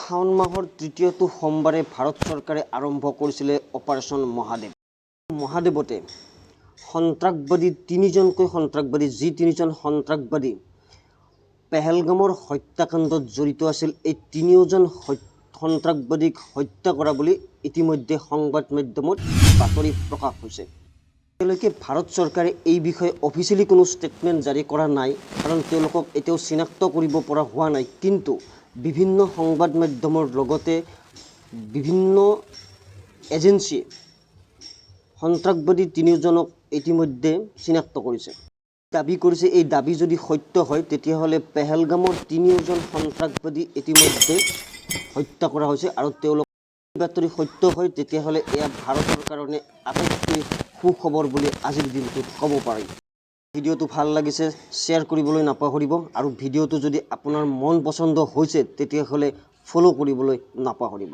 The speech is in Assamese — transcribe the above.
শাওণ মাহৰ তৃতীয়টো সোমবাৰে ভাৰত চৰকাৰে আৰম্ভ কৰিছিলে অপাৰেশ্যন মহাদেৱ। মহাদেৱতে সন্ত্ৰাসবাদী তিনিজনকৈ সন্ত্ৰাসবাদী, যি তিনিজন সন্ত্ৰাসবাদী পেহেলগামৰ হত্যাকাণ্ডত জড়িত আছিল, এই তিনিওজন সন্ত্ৰাসবাদীক হত্যা কৰা বুলি ইতিমধ্যে সংবাদ মাধ্যমত বাতৰি প্ৰকাশ হৈছে। এতিয়ালৈকে ভাৰত চৰকাৰে এই বিষয়ে অফিচিয়েলি কোনো ষ্টেটমেণ্ট জাৰি কৰা নাই, কাৰণ তেওঁলোকক এতিয়াও চিনাক্ত কৰিব পৰা হোৱা নাই। কিন্তু বিভিন্ন সংবাদ মাধ্যমৰ লগতে বিভিন্ন এজেঞ্চিয়ে সন্ত্ৰাসবাদী তিনিওজনক ইতিমধ্যে চিনাক্ত কৰিছে, দাবী কৰিছে। এই দাবী যদি সত্য হয়, তেতিয়াহ'লে পেহেলগামৰ তিনিওজন সন্ত্ৰাসবাদী ইতিমধ্যে হত্যা কৰা হৈছে আৰু তেওঁলোক বাতৰি সত্য হয়, তেতিয়াহ'লে এয়া ভাৰতৰ কাৰণে আটাইতকৈ সুখবৰ বুলি আজিৰ দিনটোত ক'ব পাৰি। ভিডিঅ'টো ভাল লাগিছে, শ্বেয়াৰ কৰিবলৈ নাপাহৰিব আৰু ভিডিঅ'টো যদি আপোনাৰ মন পচন্দ হৈছে, তেতিয়াহ'লে ফ'ল' কৰিবলৈ নাপাহৰিব।